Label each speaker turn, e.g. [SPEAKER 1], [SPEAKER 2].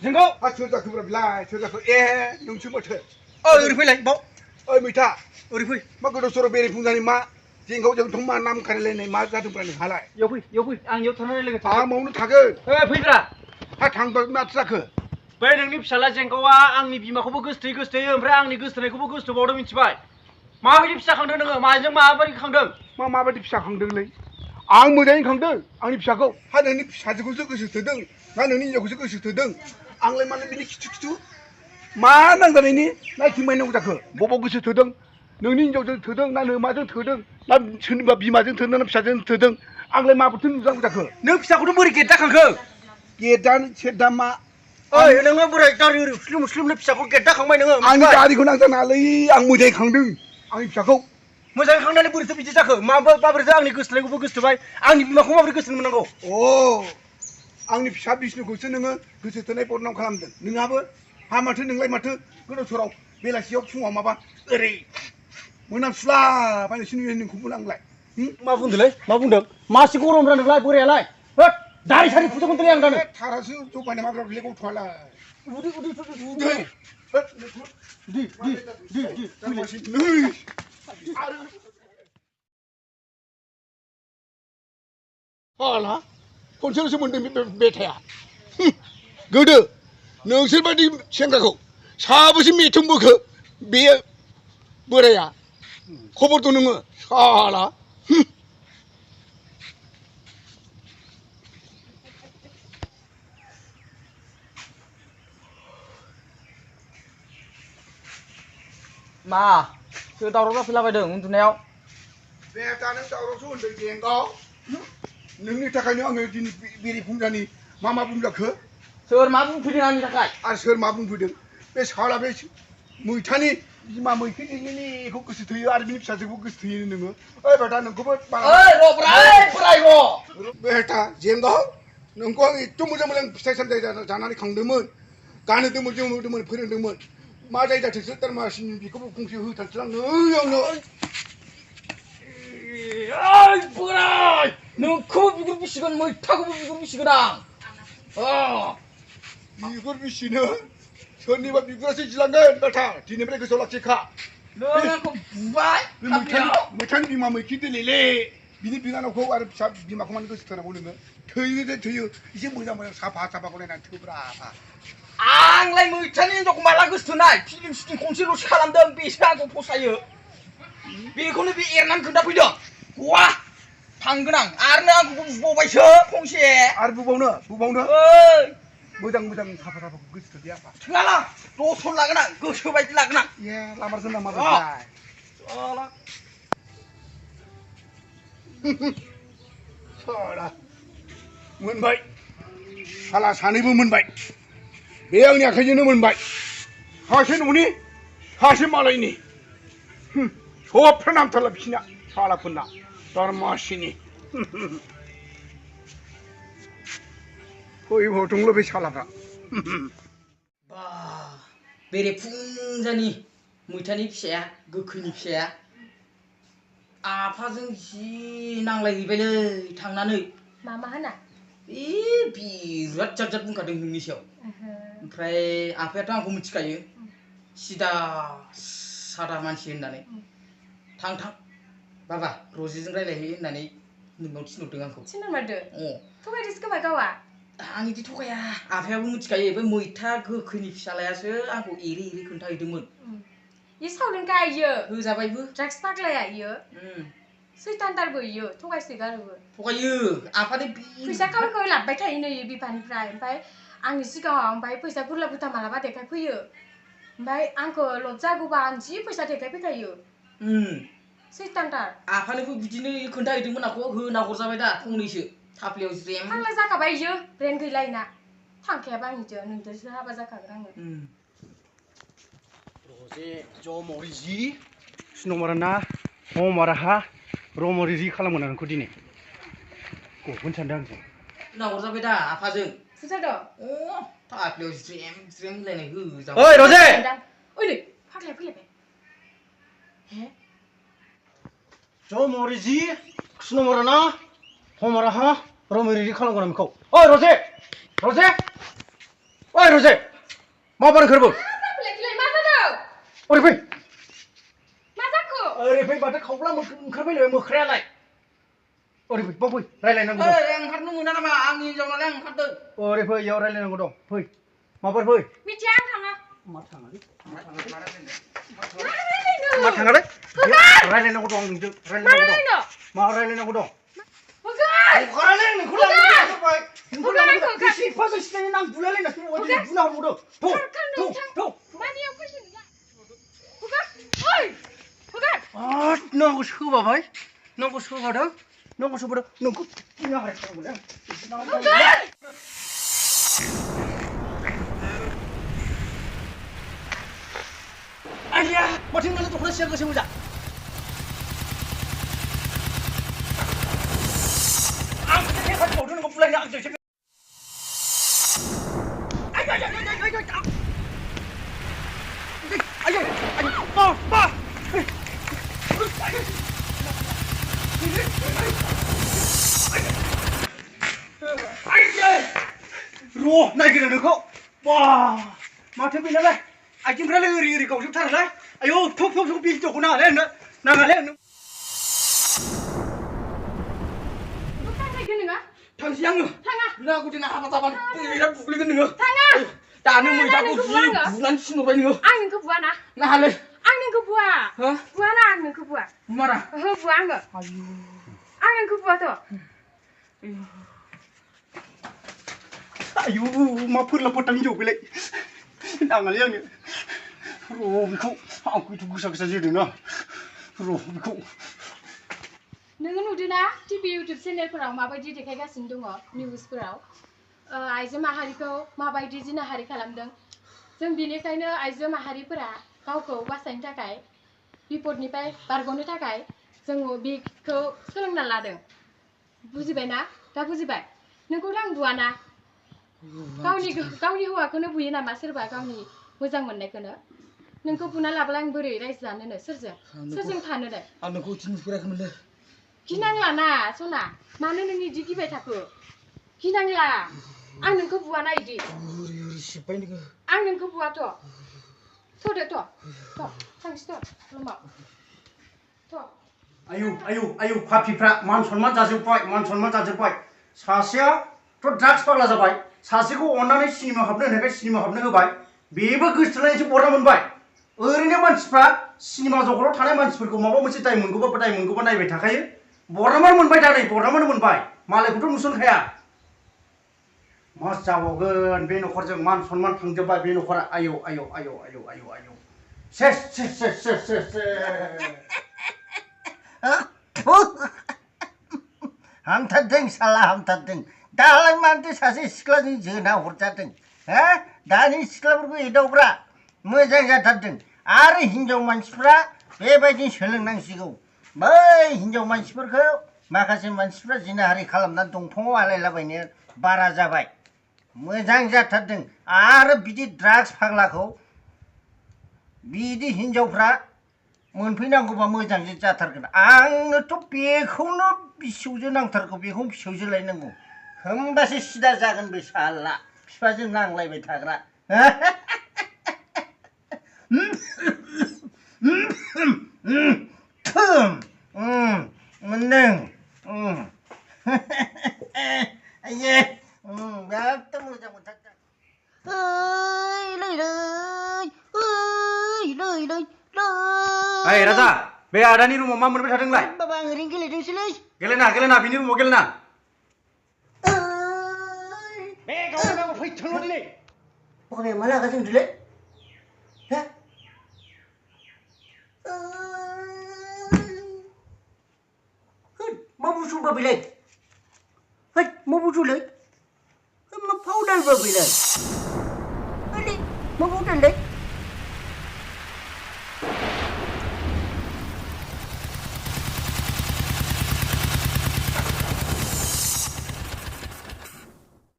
[SPEAKER 1] जोंखौ सोरजा खबर बिलाय सोरजाखौ नोंसो माथो
[SPEAKER 2] ओरै फैलाय बाव
[SPEAKER 1] मैथा
[SPEAKER 2] ओरै फै
[SPEAKER 1] मा गोदाव सोराव बेरायफुंजानि मा जोंखौ जोंथ' मा नाम खारिलायनाय मा जादोंब्रा नोंहालाय
[SPEAKER 2] इयाव फै आं इयाव थानानै रायलायगोन
[SPEAKER 1] आं मावनो थागोन
[SPEAKER 2] फैब्रा
[SPEAKER 1] हा थांबा माथो जाखो
[SPEAKER 2] बै नोंनि फिसाला जेंगावा आंनि बिमाखौबो गोसोथोयो ओमफ्राय आंनि गोसोथोनायखौबो गोसोथोबावदों मिथिबाय माबायदि फिसा खांदों नोङो माजों माबायदि खांदों
[SPEAKER 1] माबायदि फिसा खांदोंलै आं मोजाङै खांदों आंनि फिसाखौ हा नोंनि फिसाजोखौसो गोसो थोदों ना नोंनि हिनजावखौसो गोसो थोदों आंलाय मानो बिनि खिथु मा नांजानायनि ना खिमायनांगौ जाखो बबाव गोसो थोदों नोंनि हिनजावजों थोदों ना नोमाजों थोदों ना सोरनिबा बिमाजों थोदों ना फिसाजों थोदों आंलाय माबोरैथो नुजानांगौ जाखो
[SPEAKER 2] नों फिसाखौथ' बोरै गेट जाखांखो
[SPEAKER 1] गेटआ सेरदा मा
[SPEAKER 2] ओइ नोङो बोरै दारि ओरै मुस्लिमनो फिसाखौ गेट जाखांबाय नोङो
[SPEAKER 1] आंनि दारिखौ नांजानालै आं मोजाङै खांदों आंनि फिसाखौ
[SPEAKER 2] मोजाङै खांनानै बोरैथो बिदि जाखो माबोरैथो आंनि गोसोथोनायखौबो गोसोथोबाय आंनि बिमाखौ माबोरै गोसोथोनो मोननांगौ
[SPEAKER 1] आंनि फिसा बिष्णुखौसो नोङो गोसो थोनाय बदनाम खालामदों नोंहाबो हा माथो नोंलाय माथो गोदाव सोराव बेलासियाव फुङाव माबा ओरै मोनामसुला बायनोसो नुयो नोंखौबो आंलाय
[SPEAKER 2] मा बुंदोंलै मा बुंदों मासे गरम रानदोंलाय बोरायालाय होद दारि सारि फुजोबगोनलै आं दानो
[SPEAKER 1] थारासो जगायनाय माब्ला बिलाय गथ'आलाय हाला खनसेल'सो मोनदों बे बेथाया गोदो नोंसोरबायदि सेंग्राखौ साबेसे मेथम बोखो बे बोराया खबर दं नोङो साला
[SPEAKER 2] मा सोर दावराव जाफैलाबायदों उन्दुनायाव
[SPEAKER 1] बेटा नों दावरावसो होनदों जेंगाव नोंनि थाखायनो आङो दिनै बेरेफुंजानि मा बुंजाखो
[SPEAKER 2] सोर मा बुंफैदों आंनि थाखाय
[SPEAKER 1] आरो सोर मा बुंफैदों बे साला बे मैथानि बिमा मैखि दिनैनिखौ गोसो थोयो आरो बिनि फिसाजोखौ गोसो थोयो नोङो ओइ बेटा नोंखौबो बेटा जेंगाव नोंखौ आं एथ' मोजां मोजां फिथाइ सामथाइ जानानै खांदोंमोन गानहोदोंमोन जोमहोदोंमोन फोरोंदोंमोन मा जायो जाथोंसो थारमासिन बेखौबो फंसे होथारसै आंनो
[SPEAKER 2] बोराय नोंखौ बिगुर बिसिगोन मैथाखौबो बिगुर बिसिगोन आं
[SPEAKER 1] बिगुर बिसिनो सोरनिबा बिगुरासो जिलांगोन बेटा दिनैनिफ्राय गोसोआव लाखिखा
[SPEAKER 2] नों आंखौ बुबाय
[SPEAKER 1] मैथानि बिमा मैखि दोनैले बिनि बिनानावखौ आरो फिसा बिमाखौ मानो गोसो थोनांगौ नोङो थोयो एसे मोजां साफाखौ नायनानै थोब्रा
[SPEAKER 2] आंलाय मैथानि हिनजावखौ माला गोसो थोनाय फिल्म शुटिं खनसेल'सो खालामदों बेसो आंखौ फसायो बेखौनो बे एरनानै खोन्थाफैदों गवा थांगोन आं आरो नों आंखौ बुबावबायसो फंसे
[SPEAKER 1] आरो बुबावनो मोजां साफाखौ गोसो थोदे आफा
[SPEAKER 2] थोआला दसन लागोन आं गोसो बायदि लागोन आं
[SPEAKER 1] लामारजों लामारबाय साला मोनबाय साला सानैबो मोनबाय बे आंनि आखाइजोंनो मोनबाय सासे न'नि सासे मालायनि सबफ्रा नामथारला बिसिना सालाफोरना दारमासिनि फैबावदोंल' बे सालाफ्रा
[SPEAKER 3] बेरेफुंजानि मैथानि फिसाया गोखैनि फिसाया आफाजों जि नांलायहैबायलै थांनानै
[SPEAKER 4] मा होना
[SPEAKER 3] बिराद जात बुंखादों नोंनि सायाव ओमफ्राय आफायाथ' आंखौ मिथिखायो सिदा सादा मानसि होननानै थां बाबा रजिजों रायलायहै होननानै नोंनाव थिनहरदों आंखौ
[SPEAKER 4] थिनहरमारदो थगायदोंसो खोमा गावा
[SPEAKER 3] आं बिदि थगाया आफायाबो मिथिखायो बे मैथा गोखैनि फिसालायासो आंखौ एरै खोन्थाहैदोंमोन
[SPEAKER 4] ये सावलेनखा इयो
[SPEAKER 3] होजाबायबो
[SPEAKER 4] ड्राग्स फाग्लाया इयो सैतानथारबो इयो थगायसोगारोबो
[SPEAKER 3] थगायो आफानि
[SPEAKER 4] फैसा खावैखौ लाबबाय थायोनो इयो बिफानिफ्राय ओमफ्राय आंनि सिगाङाव ओमफ्राय फैसा बुरला बुरथा मालाबा देखायफैयो ओमफ्राय आंखौ लब जागौबा आं जि फैसा देखायफैखायो सैतानथार
[SPEAKER 3] आफानोबो बिदिनो खोन्थाहैदोंमोन आंखौ होना हरजाबाय दा फंनैसो थाफ्लियाव ज्रेम
[SPEAKER 4] फाग्ला जाखाबाय इयो ब्रेन गैला इना थांखायाबा आंनिजों नोंजोंसो हाबा जाखागोन आङो
[SPEAKER 2] रजे जमरि जि स्न'माराना हमाराहा रमरि जि खालामगोन आं नोंखौ दिनै गगोन सानदों आंजों
[SPEAKER 3] होना हरजाबाय दा आफाजों
[SPEAKER 4] फुजा दं
[SPEAKER 3] थाफ्लियाव ज्रेम होलायनाय होजाबाय
[SPEAKER 2] ओइ रजे
[SPEAKER 4] ओइ फाग्लाया फैलायबाय हे
[SPEAKER 3] 저 머리지 스노머라나 호마라 하 로메리 칼랑거나 미코 어이 로제 로제 어이 로제 마바는 그러고
[SPEAKER 4] फैलाय मा जादों
[SPEAKER 3] 어리 फै
[SPEAKER 4] मा जाखो
[SPEAKER 3] ओरै फै माथो खावब्ला ओंखारफैलायबाय मोख्रायालाय ओरै फै बाव फै रायलायनांगौ दं
[SPEAKER 2] ओंखारनो मोना नामा आंनि हिनजाव नालाय आं ओंखारदों
[SPEAKER 3] ओरै फै इयाव रायलायनांगौ दं फै माबार फै
[SPEAKER 4] मिथिया आं थाङा
[SPEAKER 3] मा थाङालै
[SPEAKER 4] मा
[SPEAKER 3] मा
[SPEAKER 4] रायलायनो
[SPEAKER 3] थाङालै रायलायनांगौ दं नोंजों
[SPEAKER 4] मा
[SPEAKER 3] रायलायनांगौ दं
[SPEAKER 4] रायलायनो
[SPEAKER 3] मा रायलायनांगौ दं
[SPEAKER 4] होगोन
[SPEAKER 3] हगारालै नोंखौ लांनो जोब्बाय
[SPEAKER 4] होगोन आंखौ
[SPEAKER 3] बेसे फाजै सिनायनो नाम बुलायलायनासो बुना हरबावदों थौ थौ थौ
[SPEAKER 4] मानियाव फैदों नोंलाय होगोन ओइ होगोन
[SPEAKER 3] नांगौ सोबाबाय नांगौ सोबादों नांगौ सोबादों नोंखौ गिनो हायाखैमोन
[SPEAKER 4] होगोन
[SPEAKER 3] आइया माथो नालाय दख'ना सिया गोसो मोजा आं लेखा बावदों नोंखौ बुलायनो आं जोंसो र' नायगिरो नोंखौ बा माथो बेनालाय आइथिंफ्रालाय ओरै ओरै गावजोबथारोलाय आयौ थुब थुब थुब बे हिनजावखौ नाङालै आंनो नाङालै आंनो
[SPEAKER 4] थांनायगोन नोङा
[SPEAKER 2] थांसै आङो
[SPEAKER 4] थाङा
[SPEAKER 2] नांगौ दिना हाबा जाबानो बिराद बुग्लिगोन नोङो
[SPEAKER 4] थाङा
[SPEAKER 2] दानो मैदाखौ जि बुनानै थिनहरबाय नोङो
[SPEAKER 4] आं नोंखौ बुवाना
[SPEAKER 2] नाहालै
[SPEAKER 4] आं नोंखौ बुवा
[SPEAKER 2] हो
[SPEAKER 4] बुवाना आं नोंखौ बुवा
[SPEAKER 2] बुमारा
[SPEAKER 4] ओहो बुवा आङो आं नोंखौ बुवाथ'
[SPEAKER 3] आयु मा फोरला फोथां हिनजाव बेलाय नाङालै आंनो र' बेखौ आं खैथ' गोसा गोसा जोदोंना र' बेखौ
[SPEAKER 4] नोङो नुदोंना टिभि इउटुब चेनेलफोराव माबायदि देखायगासिनो दङ निउसफोराव आइजो माहारिखौ माबायदि जिनाहारि खालामदों जों बेनिखायनो आइजो माहारिफोरा गावखौ बासायनो थाखाय बिपदनिफ्राय बारग'नो थाखाय जोङो बेखौ सोलोंना लादों बुजिबायना दा बुजिबाय नोंखौथ' आं बुवाना गावनि हौवाखौनो बुयो नामा सोरबा गावनि मोजां मोननायखौनो नोंखौ बुना लाब्ला आं बोरै रायजो जानोनो सोरजों थानो दे
[SPEAKER 2] आं नोंखौ नुफेराखैमोनलै
[SPEAKER 4] गिनांलाना सना मानो नों इदि गिबाय थाखो गिनांला आं नोंखौ बुवाना इदि
[SPEAKER 2] ओरै ओरै सिब्बाय नोङो
[SPEAKER 4] आं नोंखौ बुवाथ' थ'दो थ' थांसै थ' रुमाव थ'
[SPEAKER 3] आयु आयु आयु पापिफ्रा मान सन्मान जाजोब्बाय सासेयाथ' ड्राग्स फाग्ला जाबाय सासेखौ अननानै सिनेमा हाबनो होनायखाय सिनेमा हाबनो होबाय बेबो गोसोथोलायनायसो बरना मोनबाय ओरैनो मानसिफ्रा सिनेमा जगताव थानाय मानसिफोरखौ माबा मोनसे दाय मोनगौबा नायबाय थाखायो बरनामान मोनबाय दा नै बरनामान मोनबाय मालायखौथ' नुसनखाया मा जाबावगोन बे न'खरजों मान सन्मान थांजोब्बाय बे न'खरा आयौ आयौ आयौ आयौ आयौ आयौ सेस सेस सेस सेस सेस
[SPEAKER 5] हामथारदों साला हामथारदों दालाय मानोथो सासे सिख्लाजों जोना हरजादों हो दानि सिख्लाफोरखौ एदावग्रा मोजां जाथारदों आरो हिनजाव मानसिफ्रा बेबायदि सोलोंनांसिगौ बै हिनजाव मानसिफोरखौ माखासे मानसिफ्रा जिनाहारि खालामनानै दंफाङाव आलायलाबायनो बारा जाबाय मोजां जाथारदों आरो बिदि ड्राग्स फाग्लाखौ बिदि हिनजावफ्रा मोनफैनांगौबा मोजांसो जाथारगोन आंनोथ' बेखौनो फिसौजो नांथारगौ बेखौनो फिसौजो लायनांगौ होमबासो सिदा जागोन बे साला बिफाजों नांलायबाय थाग्रा मोनदों आइये बिराद मोजां मोनथारदों
[SPEAKER 3] ओइ राजा बे आदानि रुमाव मा मोनबाय थादोंलाय
[SPEAKER 5] बाबा आं ओरैनो गेलेदोंसोलै
[SPEAKER 3] गेलेना बिनि रुमाव गेलेना बे गावनाव फैथोंल' दिनै
[SPEAKER 5] बखानाया मा लागा जोंदोलै हा मा बुस्थुबा बेलाय होद मा बुस्थुलै मा पाउडारबा बेलाय मा पाउडारलै